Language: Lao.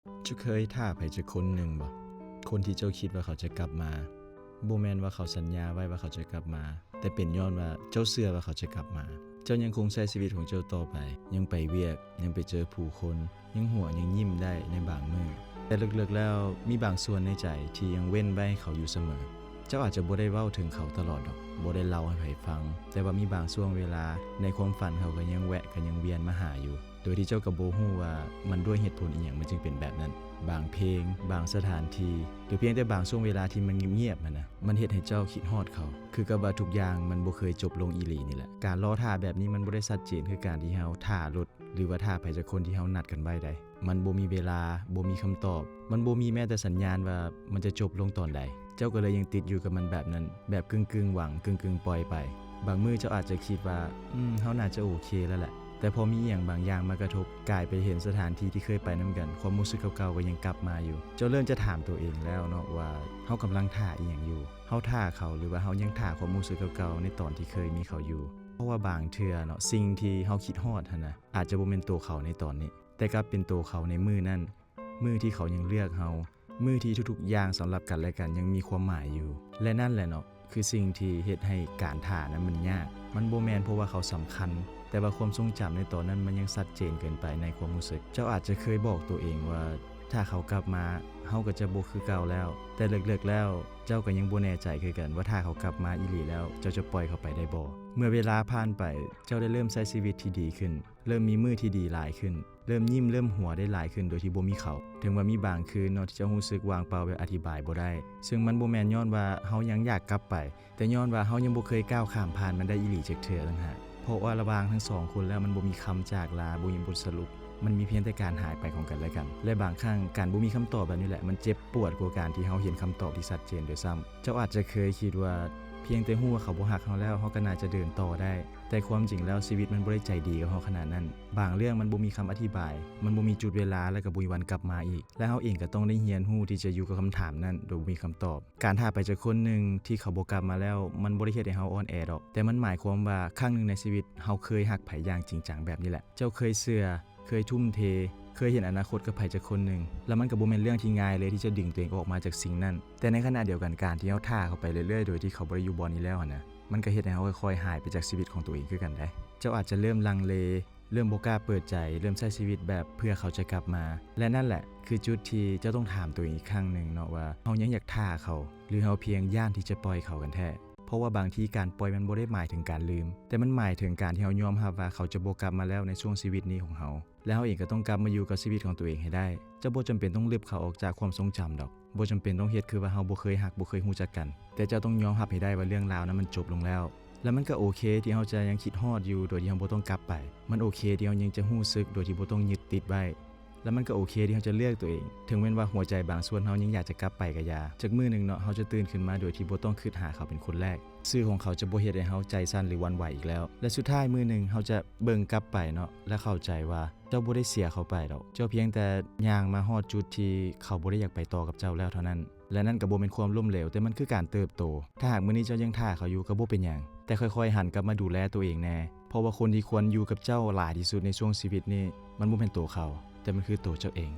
ເຈົ້າເຄີຍຖ້າໃຜຈັກຄົນໜຶ່ງບໍ່? ຄົນທີ່ເຈົ້າຄິດວ່າເຂົາຈະກັບມາ. ບໍ່ແມ່ນວ່າເຂົາສັນຍາໄວ້ວ່າເຂົາຈະກັບມາ, ແຕ່ເປັນຍ້ອນວ່າເຈົ້າເຊື່ອວ່າເຂົາຈະກັບມາ. ເຈົ້າຍັງຄົງໃຊ້ຊີວິດຂອງເຈົ້າຕໍ່ໄປ, ຍັງໄປວຽກ, ຍັງໄປເຈີຜູ້ຄົນ, ຍັງຫົວ, ຍັງຍິ້ມໄດ້ໃນບາງມື້. ແຕ່ເລິກໆແລ້ວ, ມີບາງສ່ວນໃນໃຈທີ່ຍັງເວັ້ນໄວ້ໃຫ້ເຂົາຢູ່ສະເໝີ. ເຈົ້າອາດຈະບໍ່ໄດ້ເວົ້າເຖິງເຂົາຕະຫຼອດດອກ, ບໍ່ໄດ້ເລົ່າໃຫ້ໃຜຟັງ, ແຕ່ວ່າມີບາງຊ່ວງເວລາໃນຄວາມຝັນເຂົາກໍຍັງແວະ, ກໍຍັງວຽນມາຫາຢູ່. ໂດຍທີ່ເຈົ້າກໍບໍ່ຮູ້ວ່າມັນດ້ວຍເຫດຜົນອີ່ຫຍັງມັນຈຶ່ງເປັນແບບນັ້ນ. ບາງເພງ, ບາງສະຖານທີ່, ຫຼືພຽງແຕ່ບາງຊ່ວງເວລາທີ່ມັນງຽບໆຫັ້ນນະ, ມັນເຮັດໃຫ້ເຈົ້າຄິດຮອດເຂົາ. ຄືກັບວ່າທຸກຢ່າງມັນບໍ່ເຄີຍຈົບລົງອີ່ຫຼີນີ້ແຫຼະ. ການລໍຖ້າແບບນີ້ມັນບໍ່ໄດ້ຊັດເຈນຄືການທີ່ເຮົາຖ້າລົດ ຫຼືວ່າຖ້າໃຜສັກຄົນທີ່ເຮົານັດກັນໄວ້ໃດ໋. ມັນບໍ່ມີເວລາ, ບໍ່ມີຄຳຕອບ, ມັນບໍ່ມີແມ້ແຕ່ສັນຍານວ່າມັນຈະຈົບລົງຕອນໃດ. ເຈົ້າກໍເລີຍຍັງຕິດຢູ່ກັບມັນແບບນັ້ນ, ແບບກຶ່ງໆຫວັງ, ກຶ່ງໆປ່ອຍໄປ. ບາງມື້ເຈົ້າອາດຈະຄິດວ່າ, ອືມ, ເຮົາໜ້າຈະໂອເຄແລ້ວແຫຼະ. ແຕ່ພໍມີອີ່ຫຍັງບາງຢ່າງມາກະທົບ, ກາຍໄປເຫັນສະຖານທີ່ທີ່ເຄີຍໄປນຳກັນ, ຄວາມຮູ້ສຶກເກົ່າໆກໍຍັງກັບມາຢູ່. ເຈົ້າເລີ່ມຈະຖາມຕົວເອງແລ້ວເນາະວ່າ, ເຮົາກຳລັງຖ້າອີ່ຫຍັງຢູ່? ເຮົາຖ້າເຂົາ ຫຼືວ່າເຮົາຍັງຖ້າຄວາມຮູ້ສຶກເກົ່າໆໃນຕອນທີ່ເຄີຍມີເຂົາຢູ່? ເພາະວ່າບາງເທື່ອເນາະ, ສິ່ງທີ່ເຮົາຄິດຮອດຫັ້ນນະ, ອາດຈະບໍ່ແມ່ນໂຕເຂົາໃນຕອນນີ້, ແຕ່ກັບເປັນໂຕເຂົາໃນມື້ນັ້ນ, ມື້ທີ່ເຂົາຍັງເລືອກເຮົາ, ມື້ທີ່ທຸກໆຢ່າງສຳລັບກັນແລະກັນຍັງມີຄວາມໝາຍຢູ່. ແລະນັ້ນແຫຼະເນາະ, ຄືສິ່ງທີ່ເຮັດໃຫ້ການຖ້ານັ້ນມັນຍາກ. ມັນບໍ່ແມ່ນເພາະວ່າເຂົາສຳຄັນ, ແຕ່ວ່າຄວາມຊົງຈຳໃນຕອນນັ້ນມັນຍັງຊັດເຈນເກີນໄປໃນຄວາມຮູ້ສຶກ. ເຈົ້າອາດຈະເຄີຍບອກໂຕເອງວ່າ, ຖ້າເຂົາກັບມາ, ເຮົາກໍຈະບໍ່ຄືເກົ່າແລ້ວ. ແຕ່ເລິກໆແລ້ວ, ເຈົ້າກໍຍັງບໍ່ແນ່ໃຈຄືກັນວ່າຖ້າເຂົາກັບມາອີ່ຫຼີແລ້ວ, ເຈົ້າຈະປ່ອຍເຂົາໄປໄດ້ບໍ່? ເມື່ອເວລາຜ່ານໄປ, ເຈົ້າໄດ້ເລີ່ມໃຊ້ຊີວິດທີ່ດີຂຶ້ນ, ເລີ່ມມີມື້ທີ່ດີຫຼາຍຂຶ້ນ, ເລີ່ມຍິ້ມເລີ່ມຫົວໄດ້ຫຼາຍຂຶ້ນໂດຍທີ່ບໍ່ມີເຂົາ. ເຖິງວ່າມີບາງຄືນເນາະ ທີ່ເຈົ້າຮູ້ສຶກວ່າງເປົ່າແບບອະທິບາຍບໍ່ໄດ້, ເຊິ່ງມັນບໍ່ແມ່ນຍ້ອນວ່າເຮົາຍັງຢາກກັບໄປ, ແຕ່ຍ້ອນວ່າເຮົາຍັງບໍ່ເຄີຍກ້າວຂ້າມຜ່ານມັນໄດ້ອີ່ຫຼີຈັກເທື່ອຕ່າງຫາກ. ເພາະວ່າລະຫວ່າງທັງສອງຄົນແລ້ວມັນບໍ່ມີຄຳຈາກລາ, ບໍ່ມີບົດສະຫຼຸບ, ມັນມີພຽງແຕ່ການຫາຍໄປຂອງກັນແລະກັນ. ແລະບາງຄັ້ງການບໍ່ມີຄຳຕອບແບບນີ້ແຫຼະ ມັນເຈັບປວດກວ່າການທີ່ເຮົາເຫັນຄຳຕອບທີ່ຊັດເຈນດ້ວຍຊ້ຳ. ເຈົ້າອາດຈະເຄີຍຄິດວ່າ ພຽງແຕ່ຮູ້ວ່າເຂົາບໍ່ຮັກເຮົາແລ້ວ ເຮົາກໍໜ້າຈະເດີນຕໍ່ໄດ້. ແຕ່ຄວາມຈິງແລ້ວຊີວິດມັນບໍ່ໄດ້ໃຈດີກັບເຮົາຂະໜາດນັ້ນ. ບາງເລື່ອງມັນບໍ່ມີຄຳອະທິບາຍ, ມັນບໍ່ມີຈຸດເວລາ ແລະກໍບໍ່ມີວັນກັບມາອີກ. ແລະເຮົາເອງກໍຕ້ອງໄດ້ຮຽນຮູ້ທີ່ຈະຢູ່ກັບຄຳຖາມນັ້ນໂດຍບໍ່ມີຄຳຕອບ. ການຖ້າໃຜຈັກຄົນໜຶ່ງທີ່ເຂົາບໍ່ກັບມາແລ້ວ ມັນບໍ່ໄດ້ເຮັດໃຫ້ເຮົາອ່ອນແອດອກ, ແຕ່ມັນໝາຍຄວາມວ່າຄັ້ງໜຶ່ງໃນຊີວິດເຮົາເຄີຍຮັກໃຜຢ່າງຈິງຈັງແບບນີ້ແຫຼະ. ເຈົ້າເຄີຍເຊື່ອ, ເຄີຍທຸ່ມເທ, ເຄີຍເຫັນອະນາຄົດກັບໃຜຈັກຄົນໜຶ່ງ, ແລ້ວມັນກໍບໍ່ແມ່ນເລື່ອງທີ່ງ່າຍເລີຍທີ່ຈະດຶງຕົວເອງອອກມາຈາກສິ່ງນັ້ນ. ແຕ່ໃນຂະນະດຽວກັນ ການທີ່ເຮົາຖ້າເຂົາໄປເລື້ອຍໆ ໂດຍທີ່ເຂົາບໍ່ໄດ້ຢູ່ບ່ອນນີ້ແລ້ວຫັ້ນນະ, ມັນກໍເຮັດໃຫ້ເຮົາຄ່ອຍໆຫາຍໄປຈາກຊີວິດຂອງຕົວເອງຄືກັນເດ້. ເຈົ້າອາດຈະເລີ່ມລັງເລ, ເລີ່ມບໍ່ກ້າເປີດໃຈ, ເລີ່ມໃຊ້ຊີວິດແບບເພື່ອເຂົາຈະກັບມາ. ແລະນັ້ນແຫຼະຄືຈຸດທີ່ເຈົ້າຕ້ອງຖາມຕົວເອງອີກຄັ້ງໜຶ່ງເນາະວ່າ ເຮົາຍັງຢາກຖ້າເຂົາ ຫຼືເຮົາພຽງຢ້ານທີ່ຈະປ່ອຍເຂົາກັນແທ້? ເພາະວ່າບາງທີການປ່ອຍມັນບໍ່ໄດ້ໝາຍເຖິງການລືມ, ແຕ່ມັນໝາຍເຖິງການທີ່ເຮົາຍອມຮັບວ່າເຂົາຈະບໍ່ກັບມາແລ້ວໃນຊ່ວງຊີວິດນີ້ຂອງເຮົາ. ແລະເຮົາເອງກໍຕ້ອງກັບມາຢູ່ກັບຊີວິດຂອງຕົວເອງໃຫ້ໄດ້. ເຈົ້າບໍ່ຈຳເປັນຕ້ອງລຶບເຂົາອອກຈາກຄວາມຊົງຈຳດອກ. ບໍ່ຈຳເປັນຕ້ອງເຮັດຄືວ່າເຮົາບໍ່ເຄີຍຮັກ, ບໍ່ເຄີຍຮູ້ຈັກກັນ. ແຕ່ເຈົ້າຕ້ອງຍອມຮັບໃຫ້ໄດ້ວ່າເລື່ອງລາວນັ້ນມັນຈົບລົງແລ້ວ. ແລະມັນກໍໂອເຄທີ່ເຮົາຈະຍັງຄິດຮອດຢູ່ໂດຍທີ່ເຮົາບໍ່ຕ້ອງກັບໄປ. ມັນໂອເຄທີ່ເຮົາຍັງຈະຮູ້ສຶກໂດຍທີ່ບໍ່ຕ້ອງຍຶດຕິດໄວ້. ແລະມັນກໍໂອເຄທີ່ເຮົາຈະເລືອກຕົວເອງ, ເຖິງແມ່ນວ່າຫົວໃຈບາງສ່ວນເຮົາຍັງຢາກຈະກັບໄປກໍຢ່າ. ຈັກມື້ໜຶ່ງເນາະ, ເຮົາຈະຕື່ນຂຶ້ນມາໂດຍທີ່ບໍ່ຕ້ອງຄິດຫາເຂົາເປັນຄົນແລກ. ຊື່ຂອງເຂົາຈະບໍ່ເຮັດໃຫ້ເຮົາໃຈສັ່ນ ຫຼື ຫວັ່ນໄຫວອີກແລ້ວ. ແລະສຸດທ້າຍມື້ໜຶ່ງເຮົາຈະເບິ່ງກັບໄປເນາະ ແລະເຂົ້າໃຈວ່າເຈົ້າບໍ່ໄດ້ເສຍເຂົາໄປດອກ. ເຈົ້າພຽງແຕ່ຍ່າງມາຮອດຈຸດທີ່ເຂົາບໍ່ໄດ້ຢາກໄປຕໍ່ກັບເຈົ້າແລ້ວເທົ່ານັ້ນ. ແລະນັ້ນກໍບໍ່ແມ່ນຄວາມລົ້ມເຫຼວ, ແຕ່ມັນຄືການເຕີບໂຕ. ຖ້າຫາກມື້ນີ້ເຈົ້າຍັງຖ້າເຂົາຢູ່ ກໍບໍ່ເປັນຫຍັງ, ແຕ່ຄ່ອຍໆຫັນກັບມາດູແລຕົວເອງແດ່. ເພາະວ່າຄົນທີ່ຄວນຢູ່ກັບເຈົ້າຫຼາຍທີ່ສຸດໃນຊ່ວງຊີວິດນີ້ ມັນບໍ່ແມ່ນໂຕເຂົາ, ແຕ່ມັນຄືໂຕເຈົ້າເອງ.